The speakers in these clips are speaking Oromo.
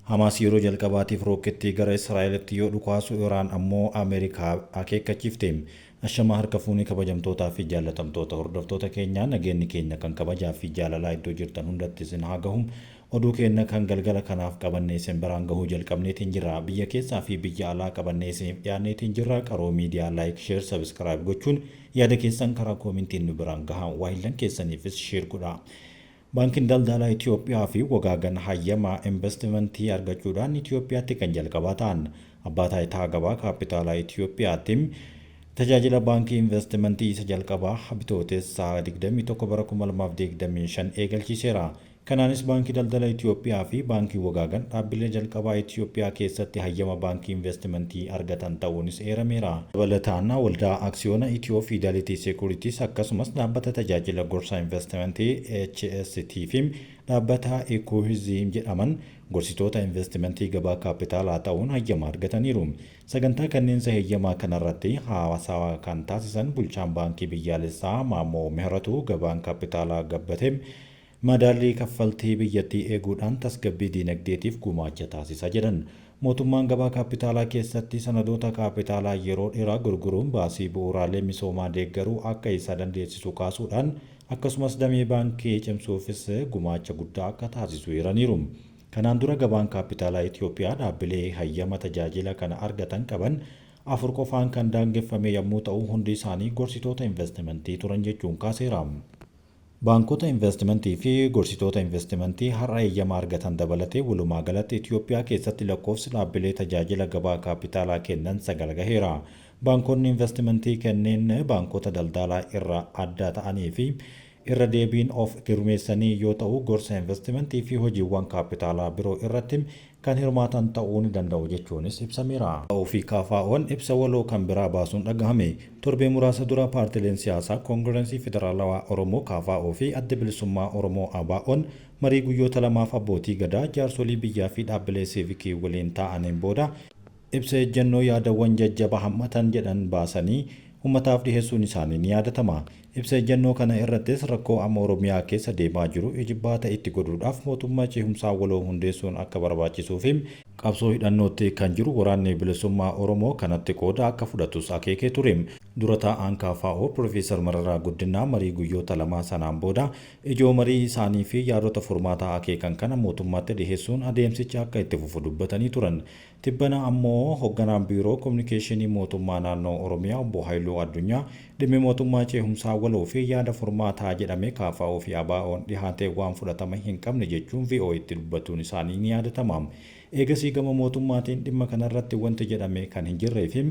Hamaas yeroo jalqabaatiif rookkeettii gara Israa'elitti yoo dhukaasu Iraan ammoo Ameerikaa akeekkachiifte. Ashamaa harka fuunee kabajamtootaa fi jaallatamtoota hordoftoota keenyaa, nageenyi keenya kan kabajaa fi jaalalaa iddoo jirtan hundatti isin haa gahu. Oduu keenya kan galgala kanaaf qabannee isin biraan gahuu jalqabneetiin jirra. Biyya keessaa fi biyya alaa qabannee isiniif dhiyaanneetiin jirra. Qaroo Miidiyaa like, share, subscribe gochuun yaada keessan karaa koomintiin nu biraan gahaa. Waahillan keessaniifis share godhaa. Baankiin Daldalaa Itiyoophiyaa fi Wagaagan hayyama invastimantii argachuudhaan Itiyoophiyaatti kan jalqabaa ta'an. Abbaa Taayitaa Gabaa Kaappitaalaa Itiyoophiyaatti tajaajila baankii invastimantii isa jalqabaa Bitootessa 21 bara 2025 eegalchiiseera. Kanaanis Baankii Daldala Itiyoophiyaa fi Baankii Wagaagan dhaabbilee jalqabaa Itiyoophiyaa keessatti hayyama baankii invastimantii argatan ta'uunis eerameera. Dabalataan Waldaa Aksiyoona Itiyoo Fiidalitii Seekuuritiis akkasumas dhaabbata tajaajila gorsaa invastimantii HST fi dhaabbata Ikuuhiziim jedhaman gorsitoota invastimantii gabaa kaappitaalaa ta'uun hayyama argataniiru. Sagantaa kenniinsa heyyamaa kanarratti haasawaa kan taasisan Bulchaan Baankii Biyyaalessaa Maammoo Mihiratuu gabaan kaappitaalaa gabbate madaallii kaffaltii biyyattii eeguudhaan tasgabbii diinagdeetiif gumaacha taasisa jedhan. Mootummaan gabaa kaappitaalaa keessatti sanadoota kaappitaalaa yeroo dheeraa gurguruun baasii bu'uuraalee misoomaa deeggaruu akka isa dandeessisu kaasuudhaan, akkasumas damee baankii cimsuufis gumaacha guddaa akka taasisu eeraniiru. Kanaan dura gabaan kaappitaalaa Itiyoophiyaa dhaabbilee hayyama tajaajila kana argatan qaban 4 qofaan kan daangeffame yammuu ta'u, hundi isaanii gorsitoota invastimantii turan jechuun kaaseera. Baankota invastimantii fi gorsitoota invastimantii har'a eeyyama argatan dabalatee walumaagalatti Itiyoophiyaa keessatti lakkoofsi dhaabbilee tajaajila gabaa kaappitaalaa kennan 9 gaheera. Baankonni invastimantii kenneen baankota daldalaa irraa adda ta'anii fi irra deebiin of gurmeessanii yoo ta'u, gorsa invastimantii fi hojiiwwan kaappitaalaa biroo irratti kan hirmaatan ta'uu ni danda'u jechuunis ibsameera. ABO fi KFO'n ibsa waloo kan biraa baasuun dhagahame. Torbee muraasa dura paartileen siyaasaa Koongirensii Federaalawaa Oromoo, KFO, fi Addi Bilisummaa Oromoo, ABO'n, marii guyyoota lamaaf abbootii Gadaa, jaarsolii biyyaa fi dhaabbilee siivikii waliin taa'aniin booda ibsa ejjennoo yaadawwan jajjaba hammatan jedhan baasanii ummataaf dhiheessuun isaanii ni yaadatama. Ibsa ejjennoo kana irrattis rakkoo amma Oromiyaa keessa deemaa jiru ijibbaata itti godhuudhaaf mootummaa cehumsaa waloo hundeessuun akka barbaachisuufi qabsoo hidhannootti kan jiru Waraanni Bilisummaa Oromoo kanatti qooda akka fudhatus akeekee ture. Dura taa'aan KFO Pirofeesar Mararaa Guddinaa marii guyyoota lamaa sanaan booda ijoo marii isaanii fi yaadota furmaataa akeekan kana mootummaatti dhiheessuun adeemsichi akka itti fufu dubbatanii turan. Tibbana ammoo Hogganaan Biiroo Kominikeeshinii Mootummaa Naannoo Oromiyaa Obbo Hayiluu Addunyaa dhimmi mootummaa ceehumsaa waloo fi yaada furmaataa jedhamee KFO fi ABOn dhihaate waan fudhatama hin qabne jechuun VOAtti dubbatuun isaanii ni yaadatama. Eegasii gama mootummaatiin dhimma kanarratti wanti jedhame kan hin jirree fi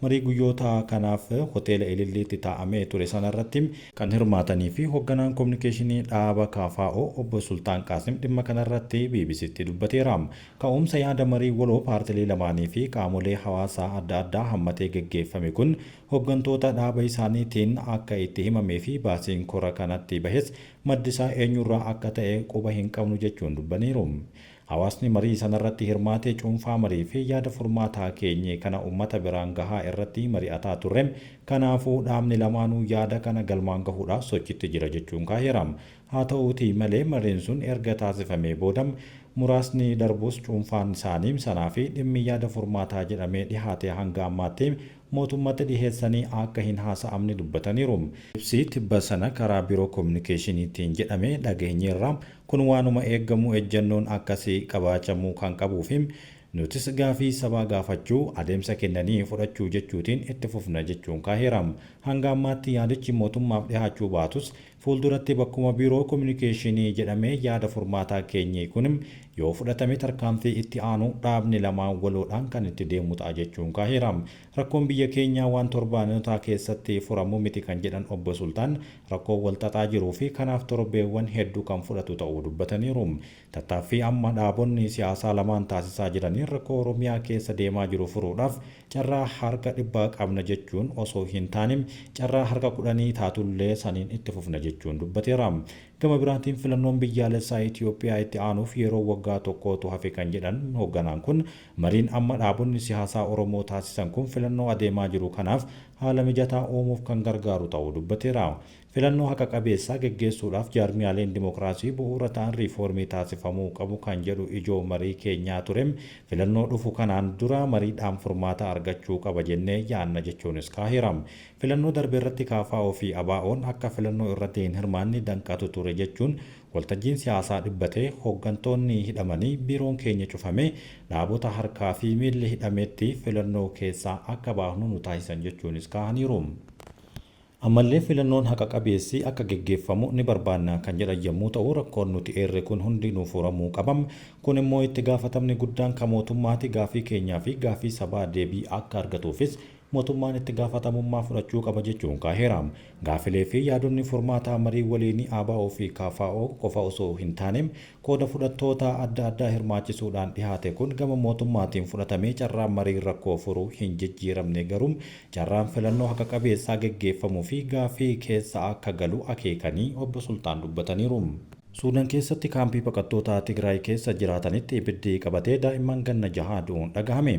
marii guyyoota kanaaf Hoteela Ililliitti taa'amee ture sanarratti kan hirmaatanii fi hogganaan kominikeeshinii dhaaba KFO Obbo Sulxaan Qaasim dhimma kanarratti BBCtti dubbateera. Ka'umsa yaada marii waloo paartilee lamaanii fi qaamolee hawaasaa adda addaa hammatee geggeeffame kun hoggantoota dhaaba isaaniitiin akka itti himamee fi baasiin kora kanatti bahes maddisaa eenyurraa akka ta'e quba hin qabnu jechuun dubbaniiru. Hawaasni marii sanarratti hirmaate cuunfaa marii fi yaada furmaataa keenye kana ummata biraan gahaa irratti mari'ataa turre, kanaafuu dhaabni lamaanuu yaada kana galmaan gahuudhaaf sochitti jira jechuun kaaheera. Haa ta'uutii malee mariin sun erga taasifamee booda muraasni darbus cuunfaan isaanii sanaa fi dhimmi yaada furmaataa jedhamee dhihaate hanga ammaatti mootummatti dhiheessanii akka hin haasa'amne dubbataniiru. Ibsi tibba sana karaa Biiroo Kominikeeshiniitiin jedhame dhageenyeerra. Kun waanuma eegamu ejjennoon akkasii qabaachamuu kan qabuu fi Nutis gaafii sabaa gaafachuu, adeemsa kennanii fudhachuu jechuutiin itti fufna jechuun kaaheera. Hanga ammaatti yaadichi mootummaaf dhihaachuu baatus, fuulduratti bakkuma Biiroo Kominikeeshinii jedhamee yaada furmaataa keenye kun yoo fudhatame tarkaanfii itti aanu dhaabni lamaan waloodhaan kan itti deemu ta'a jechuun kaaheera. Rakkoon biyya keenyaa waan torbaanotaa keessatti furamu miti kan jedhan Obbo Sultaan, rakkoo walxaxaa jiruu fi kanaaf torbeewwan heddu kan fudhatu ta'uu dubbataniiru. Tattaaffii amma dhaabonni siyaasaa lamaan taasisaa jiraniin rakkoo Oromiyaa keessa deemaa jiru furuudhaaf carraa harka dhibbaa qabna jechuun osoo hin taane carraa harka kudhanii taatullee saniin itti fufna jechuun dubbateera. Gama biraatiin filannoon biyyaalessaa Itiyoophiyaa itti aanuuf yeroo waggaa tokkootu hafe kan jedhan hogganaan kun mariin amma dhaabonni siyaasaa Oromoo taasisan kun filannoo adeemaa jiru kanaaf haala mijataa uumuuf kan gargaaru ta'uu dubbateera. Filannoo haqa qabeessaa geggeessuudhaaf jaarmiyaaleen dimokiraasii bu'uura ta'an riifoormii taasifamuu qabu kan jedhu ijoo marii keenyaa ture. Filannoo dhufu kanaan dura mariidhaan furmaata argachuu qaba jennee yaanna jechuunis kaaheera. Filannoo darbe irratti KFO fi ABO'n akka filannoo irratti hin hirmaanne danqatu ture jechuun waltajjiin siyaasaa dhibbatee, hooggantoonni hidhamanii, biiroon keenya cufamee, dhaabota harkaa fi miilli hidhametti filannoo keessaa akka baahnu nu taasisan jechuunis kaahaniiru. Ammallee filannoon haqa qabeessi akka geggeeffamu ni barbaanna kan jedhan yommuu ta'u, rakkoon nuti eerre kun hundi nuuf furamuu qaba. Kun immoo itti gaafatamni guddaan kan mootummaati. Gaafii keenyaa fi gaafii sabaa deebii akka argatuufis mootummaan itti gaafatamummaa fudhachuu qaba jechuun kaaheera. Gaafilee fi yaadonni furmaataa marii waliinii ABO fi KFO qofa osoo hin taane qooda fudhattoota adda addaa hirmaachisuudhaan dhihaate kun gama mootummaatiin fudhatamee carraan marii rakkoo furuu hin jijjiiramne garuu carraan filannoo haqa qabeessaa geggeeffamuu fi gaafii keessa akka galu akeekanii Obbo Sulxaan dubbataniiru. Suudaan keessatti kaampii baqattoota Tigraay keessa jiraatanitti ibiddi qabatee daa'imman ganna jahaa du'uun dhagahame.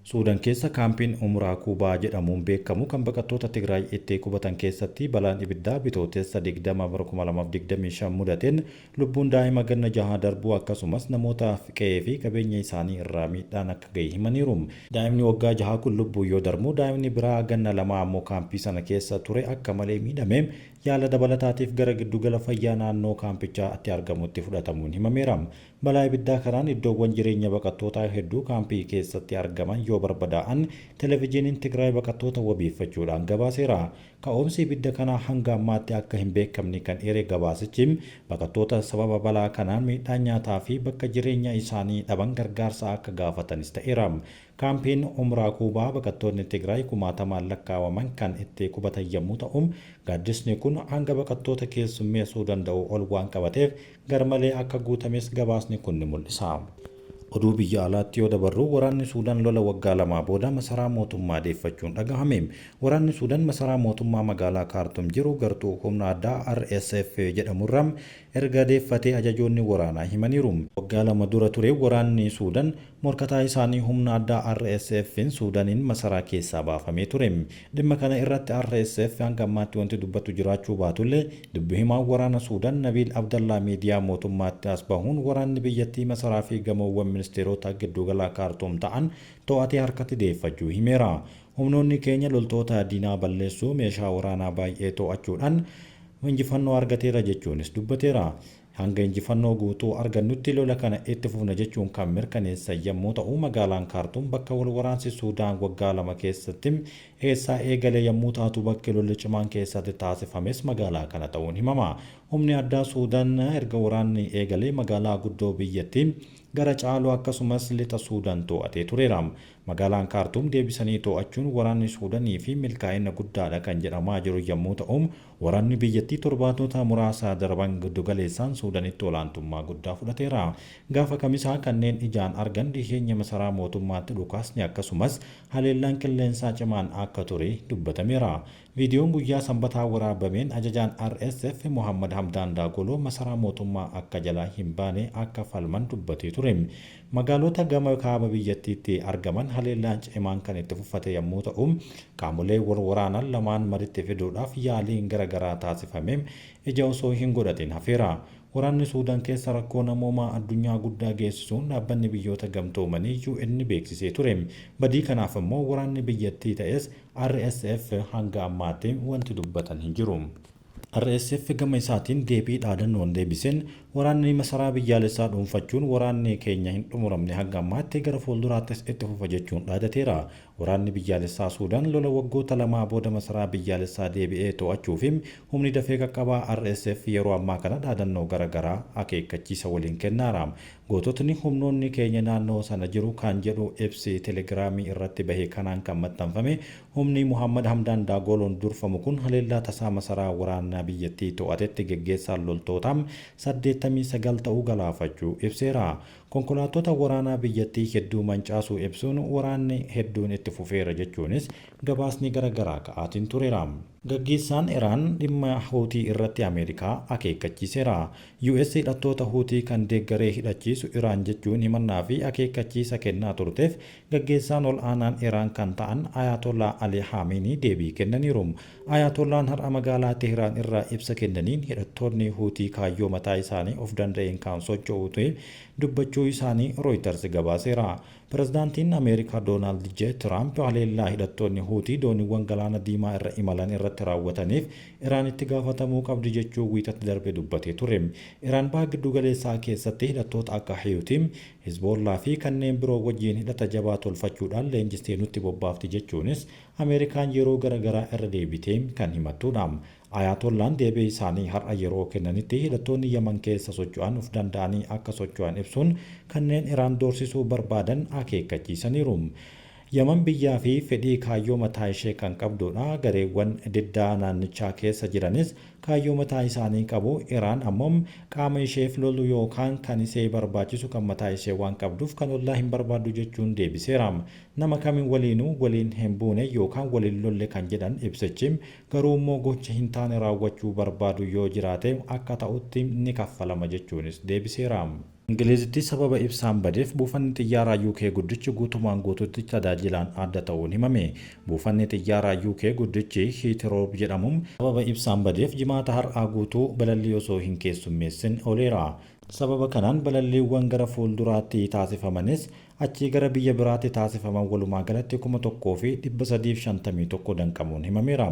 Suudaan keessa kaampiin Umuraa Kuubaa jedhamuun beekamu kan baqattoota Tigraay itti qubatan keessatti balaan ibiddaa Bitootessa 20 bara 2025 mudateen lubbuun daa'ima ganna jahaa darbuu akkasumas namoota qe'ee fi qabeenya isaanii irraa miidhaan akka gahe himaniiru. Daa'imni waggaa jahaa kun lubbuun yoo darbu, daa'imni biraa ganna lamaa ammoo kaampii sana keessa ture akka malee miidhame yaala dabalataatiif gara giddugala fayyaa naannoo kaampichaatti argamutti fudhatamuun himameera. Balaa ibiddaa kanaan iddoowwan jireenya baqattootaa hedduu kaampii keessatti argaman yoo barbadaa'an Televijiiniin Tigraay baqattoota wabeeffachuudhaan gabaaseera. Ka'umsi ibidda kanaa hanga ammaatti akka hin beekamne kan eere gabaasichi, baqattoota sababa balaa kanaan miidhaan nyaataa fi bakka jireenya isaanii dhaban gargaarsa akka gaafatanis ta'eera. Kaampiin Umraa Kuubaa baqattoonni Tigraay kumaatamaan lakkaawaman kan itti qubatan yammuu ta'u, gaaddisni kun hanga baqattoota keessummeessuu danda'u ol waan qabateef garmalee akka guutames gabaasni kun ni mul'isa. Oduu biyya alaatti yoo dabarru, waraanni Suudaan lola waggaa lamaa booda masaraa mootummaa deeffachuun dhagahame. Waraanni Suudaan masaraa mootummaa magaalaa Kaartum jiru gartuu humna addaa RSF jedhamurra erga deeffatee ajajoonni waraanaa himaniiru. Waggaa lama dura ture waraanni Suudaan morkataa isaanii humna addaa RSF'n Suudaaniin masaraa keessaa baafamee ture. Dhimma kana irratti RSF hanga ammaatti wanti dubbatu jiraachuu baatullee, dubbi himaan waraana Suudaan Nabiil Abdallaa miidiyaa mootummaatti as bahuun waraanni biyyattii masaraa fi gamoowwan ministeerota gidduugalaa Kaartuum ta'an to'atee harkatti deeffachuu himeera. Humnoonni keenya loltoota diinaa balleessuu, meeshaa waraanaa baay'ee to'achuudhaan injifannoo argateera jechuunis dubbateera. Hanga injifannoo guutuu argannutti lola kana itti fufna jechuun kan mirkaneessan yammuu ta'u, magaalaan Kaartuum bakka wal waraansi Suudaan waggaa lama keessatti eessaa eegale yammuu taatu bakki lolli cimaan keessatti taasifames magaalaa kana ta'uun himama. Humni addaa Suudaan erga waraanni eegalee magaalaa guddoo biyyattii gara caalu akkasumas lixa Suudaan to'atee tureera. Magaalaan Kaartuum deebisanii to'achuun waraanni Suudanii fi milkaa'ina guddaadha kan jedhamaa jiru yammuu ta'u, Waraanni biyyattii torbaanota muraasa darban giddugaleessaan Suudanitti olaantummaa guddaa fudhateera. Gaafa Kamisaa kanneen ijaan argan dhiheenya masaraa mootummaatti dhukaasni akkasumas haleellaan qilleensaa cimaan akka ture dubbatameera. Viidiyoon guyyaa Sambataa waraabameen ajajaan RSF Mohaammad Hamdaan Daagoloo masaraa mootummaa akka jalaa hin baane akka falman dubbatee ture. Magaalota gama kaaba biyyattiitti argaman haleellaan cimaan kan itti fufate yammuu ta'u, qaamolee wal waraanan lamaan maritti fiduudhaaf yaaliin gara garaa taasifame ija osoo hin godhatiin hafeera. Waraanni Suudaan keessa rakkoo namoomaa addunyaa guddaa geessisuun Dhaabbanni Biyyoota Gamtoomanii, UN, beeksisee ture. Badii kanaaf ammoo waraanni biyyattii ta'es RSF hanga ammaatti wanti dubbatan hin jiru. RSF gama isaatiin deebii dhaadannoon deebiseen, waraanni masaraa biyyaalessaa dhuunfachuun waraanni keenya hin xumuramne hanga ammaatti gara fuulduraattis itti fufa jechuun dhaadateera. Waraanni biyyaalessaa Suudaan lola waggoota lamaa booda masaraa biyyaalessaa deebi'ee to'achuufi humni dafee qaqqabaa RSF yeroo ammaa kana dhaadannoo gara garaa akeekkachiisa waliin kennaara. Goototni humnoonni keenya naannoo sana jiru kan jedhu ibsi Telegiraamii irratti bahe kanaan kan maxxanfame humni Mohaammad Hamdaan Daagoloon durfamu kun haleellaa tasaa masaraa waraanaa biyyattii to'atetti geggeessaan loltootaa 89 ta'u galaafachuu ibseera. Konkolaattota waraanaa biyyattii hedduu mancaasuu ibsuun waraanni hedduun itti fufeera jechuunis gabaasni garaagaraa ka'aatiin tureera. Gaggeessaan Iraan dhimma Huutii irratti Ameerikaa akeekkachiiseera. US hidhattoota Huutii kan deeggaree hidhachiisu Iraan jechuun himannaa fi akeekkachiisa kennaa turteef gaggeessaan ol aanaan Iraan kan ta'an Ayatollah Ali Haamiinii deebii kennaniiru. Ayatollaan har'a magaalaa Teheraan irraa ibsa kennaniin hidhattoonni Huutii kaayyoo mataa isaanii of danda'een kan socho'u ta'e dubbachuu isaanii Reuters gabaaseera. Pirezidaantiin Ameerikaa Doonaald J. Tiraamp haleellaa hidhattoonni Huutii dooniiwwan galaana diimaa irra imalan irratti raawwataniif Iraan itti gaafatamuu qabdi jechuu Wiixata darbe dubbatee ture. Iraan baha giddu galeessaa keessatti hidhattoota akka Huutii, Hizboollaa fi kanneen biroo wajjin hidhata jabaa tolfachuudhaan leenjistee nutti bobbaafti jechuunis Ameerikaan yeroo garaagaraa irra deebitee kan himattudha. Ayatollaan deebii isaanii har'a yeroo kennanitti hidhattoonni Yaman keessa socho'an of danda'anii akka socho'an ibsuun kanneen Iraan doorsisuu barbaadan akeekkachiisaniiru. Yaman biyyaa fi fedhii kaayyoo mataa ishee kan qabdudha. Gareewwan diddaa naannichaa keessa jiranis kaayyoo mataa isaanii qabu. Iraan ammoo qaama isheef lolu yookaan kan ishee barbaachisu kan mataa ishee waan qabduuf kan ollaa hin barbaaddu jechuun deebiseera. Nama kamiin waliinuu waliin hin buune yookaan waliin lolle kan jedhan ibsichi, garuu immoo gocha hin taane raawwachuu barbaadu yoo jiraate akka ta'utti ni kaffalama jechuunis deebiseera. Ingilizitti sababa ibsaan badeef buufanni xiyyaaraa UK guddichi guutumaan guututti tajaajilaan adda ta'uun himame. Buufanni xiyyaaraa UK guddichi Heathrow jedhamu sababa ibsaan badeef Jimaata har'aa guutuu balallii osoo hin keessummeessin ooleera. Sababa kanaan balalliiwwan gara fuulduraatti taasifamanis achii gara biyya biraatti taasifaman walumaa galatti 1351 danqamuun himameera.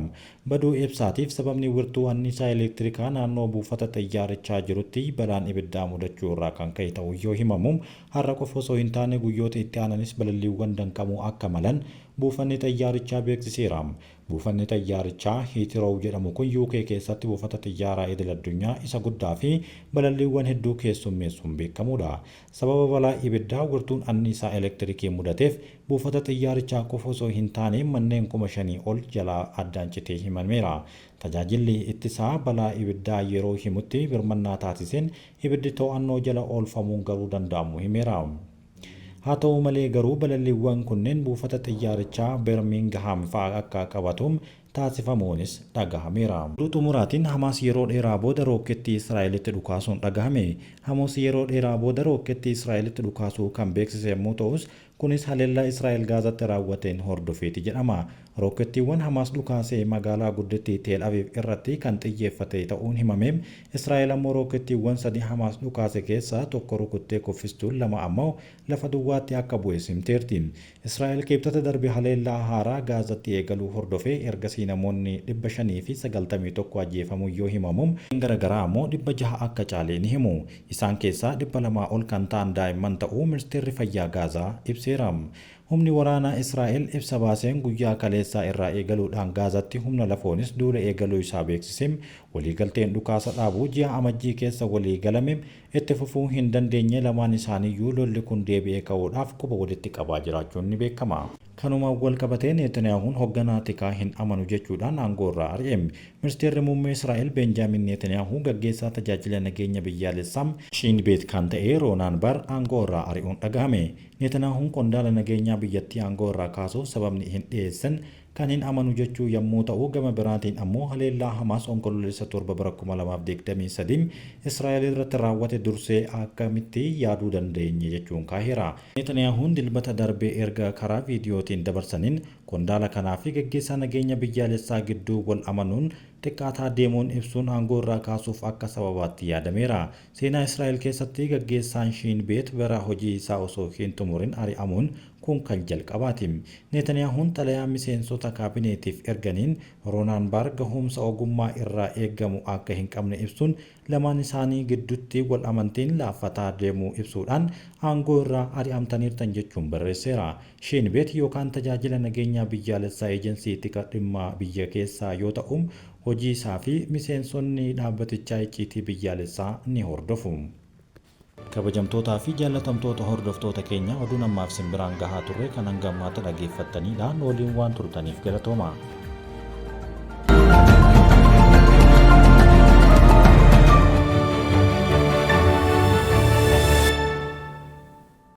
Baduu ibsaatiif sababni wirtuu anniisaa elektirikaa naannoo buufata xiyyaarichaa jirutti balaan ibiddaa mudachuu irraa kan ka'e ta'uu yoo himamu, har'a qofa osoo hin taane guyyoota itti aananis balalliiwwan danqamuu akka malan buufanni xiyyaarichaa beeksiseera. Buufanni xiyyaarichaa Heathrow jedhamu kun UK keessatti buufata xiyyaaraa idil addunyaa isa guddaa fi balalliiwwan hedduu keessummeessuun beekamudha. Sababa balaa ibiddaa wirtuun anniisaa elektirikii mudateef buufata xiyyaarichaa qofa osoo hin taane manneen 5,000 ol jalaa addaan citee himameera. Tajaajilli ittisaa balaa ibiddaa yeroo himutti birmannaa taasiseen ibiddi to'annoo jala oolfamuun garuu danda'amu himeera. Haa ta'u malee garuu balalliiwwan kunneen buufata xiyyaarichaa Birmingham fa'aa akka qabatu taasifamuunis dhagahameera. Oduu xumuraatiin, Hamaas yeroo dheeraa booda rookkeettii Israa'elitti dhukaasuun dhagahame. Hamas yeroo dheeraa booda rookkeettii Israa'elitti dhukaasuu kan beeksise yommuu ta'us, kunis haleellaa Israa'el Gaazatti raawwateen hordofeeti jedhama. Rookkeettiiwwan Hamaas dhukaase magaalaa guddittii Teel Aviv irratti kan xiyyeeffate ta'uun himame. Israa'el ammoo rookkeettiiwwan sadi Hamaas dhukaase keessaa tokko rukuttee kuffistuun lama ammoo lafa duwwaatti akka bu'e himteerti. Israa'el Kibxata darbe haleellaa haaraa Gaazatti eegaluu hordofee ergasii namoonni 591 ajjeefamuu yoo himamu, garaagaraa ammoo 600 akka caalee ni himu. Isaan keessaa 200 ol kan ta'an daa'imman ta'uu ministeerri fayyaa Gaazaa ibseera. Humni waraanaa Israa'el ibsa baaseen guyyaa kaleessaa irraa eegaluudhaan Gaazatti humna lafoonis duula eegaluu isaa beeksise. Waliigalteen dhukaasa dhaabuu ji'a Amajjii keessa walii galame itti fufuu hin dandeenye, lamaan isaaniiyyuu lolli kun deebi'ee ka'uudhaaf quba walitti qabaa jiraachuun ni beekama. Kanumaan wal qabatee Netaniyaahuun hoogganaa tikaa hin amanu jechuudhaan aangoo irraa ari'e. Ministeerri muummee Israa'el Benjaamin Netanyaahuu gaggeessaa tajaajila nageenya biyyaalessaa Shiin Beet kan ta'e Roonaan Bar aangoo irraa ari'uun dhagahame. Netaniyaahuun qondaala nageenyaa biyyattii aangoo irraa kaasuuf sababni hin dhiyeessan kan hin amanu jechuu yommuu ta'u, gama biraatiin ammoo haleellaa Hamaas Onkololeessa 7 bara 2023 Israa'el irratti raawwate dursee akkamitti yaaduu dandeenye jechuun kaaheera. Netaniyaahuun Dilbata darbe erga karaa viidiyootiin dabarsaniin qondaala kanaa fi gaggeessaa nageenya biyyaalessaa gidduu wal amanuun xiqqaataa deemuun ibsuun aangoo irraa kaasuuf akka sababaatti yaadameera. Seenaa Israa'el keessatti gaggeessaan Shiin Beet bara hojii isaa osoo hin xumurin ari'amuun kun kan jalqabaati. Netaniyaahuun xalayaa miseensota kaabineetiif erganiin Roonaan Baar gahumsa ogummaa irraa eegamu akka hin qabne ibsuun lamaan isaanii gidduutti wal amantiin laaffataa deemuu ibsuudhaan aangoo irraa ari'amtaniirtan jechuun barreesseera. Shiin Beet yookaan tajaajila nageenyaa biyyaalessaa eejensii tika dhimma biyya keessaa yoo ta'u, hojii isaa fi miseensonni dhaabbatichaa icciitii biyyaalessaa ni hordofu. Kabajamtootaa fi jaallatamtoota hordoftoota keenya, oduun ammaaf simbiraan gahaa turre kan hanga ammaatti dhaggeeffattanidha. Waliin waan turtaniif galatooma.